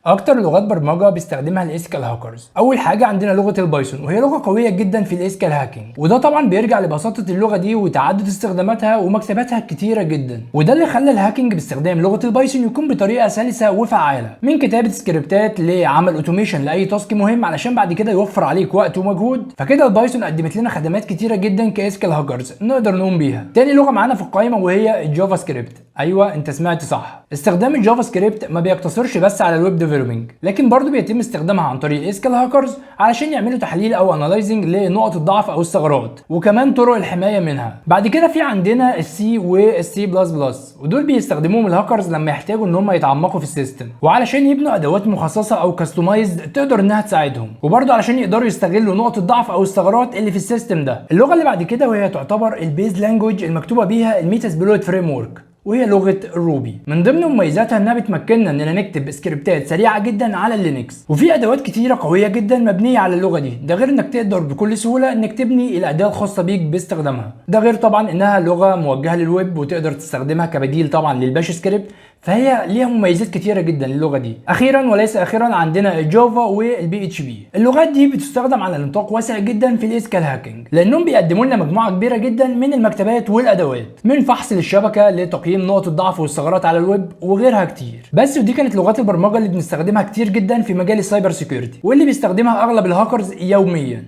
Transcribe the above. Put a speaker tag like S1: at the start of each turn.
S1: اكتر لغات برمجة بيستخدمها ال ethical hackers: اول حاجة عندنا لغة ال Python، وهي لغة قوية جدا في ال ethical hacking، وده طبعا بيرجع لبساطه اللغة دي وتعدد استخداماتها ومكتباتها الكتيرة جدا، وده اللي خلى ال hacking باستخدام لغة ال Python يكون بطريقة سلسه وفعاله، من كتابه سكريبتات لعمل automation لاي task مهم علشان بعد كده يوفر عليك وقت ومجهود. فكده ال Python قدمت لنا خدمات كتيرة جدا ك ethical hackers نقدر نقوم بيها. تاني لغة معانا في القائمة وهي ال JavaScript. ايوه، انت سمعت صح، استخدام ال JavaScript ما بيقتصرش بس على ال web developing، لكن برضه بيتم استخدامها عن طريق ethical hackers علشان يعملوا تحليل او analyzing لنقط الضعف او الثغرات وكمان طرق الحماية منها. بعد كده في عندنا ال C وال C plus plus، ودول بيستخدموهم الهاكرز لما يحتاجوا ان هم يتعمقوا في ال system وعلشان يبنوا ادوات مخصصة او customized تقدر انها تساعدهم، وبرضه علشان يقدروا يستغلوا نقط الضعف او الثغرات اللي في ال system ده. اللغة اللي بعد كده، وهي تعتبر ال base language المكتوبة بيها ال Metasploit Framework، وهي لغة ال Ruby. من ضمن مميزاتها انها بتمكننا اننا نكتب سكريبتات سريعة جدا على ال Linux، وفي ادوات كتيرة قوية جدا مبنية على اللغة دي، ده غير انك تقدر بكل سهولة انك تبني الاداة الخاصة بيك باستخدامها. ده غير طبعا انها لغة موجهة للويب وتقدر تستخدمها كبديل طبعا لل bash script، فهي ليها مميزات كتيرة جدا اللغة دي. اخيرا وليس اخيرا عندنا ال Java وال PHP. اللغات دي بتستخدم على نطاق واسع جدا في ال ethical hacking، لانهم بيقدموا لنا مجموعة كبيرة جدا من المكتبات والادوات، من فحص للشبكه لتقييم نقط الضعف والثغرات على الويب وغيرها كتير. بس ودي كانت لغات البرمجة اللي بنستخدمها كتير جدا في مجال ال cyber security واللي بيستخدمها اغلب الهاكرز يوميا.